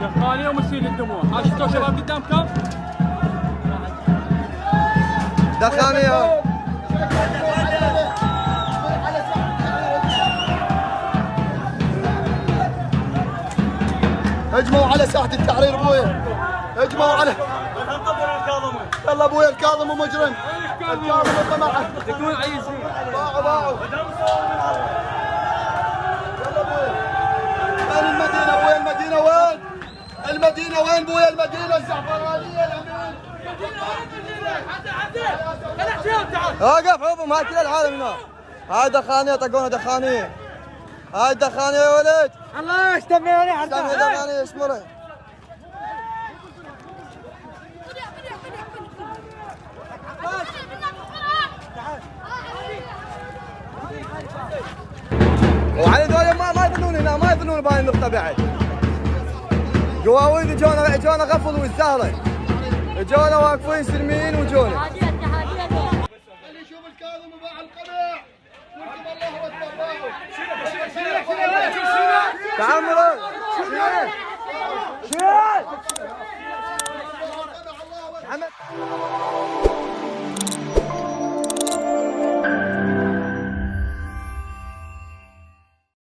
دخانية ومسيل الدموع. ها شفتوا شباب قدامكم؟ دخانية. هجموا على ساحة التحرير ابويا. هجموا على يلا ابويا الكاظم ومجرم. الكاظم وطمعه. تكون عايزين. ضاعوا. يلا ابويا. وين المدينة ابويا المدينة وين؟ المدينة وين ابويا المدينة الزعفرانية الامين. وقف عظم هاي كل العالم هنا. هاي دخانية طقونا دخانية. هاي دخانية يا ولد. الله اشتميني حتى دخانية اسمره. وعلى ذول ما يظنون هنا ما يظنون بهاي النقطة بعد. قواويد جونا غفلوا والزهرة. جونا واقفين سلميين وجونا. اللي يشوف الكاظم وباع القمع. وانتم الله اكبر باعوا. تعال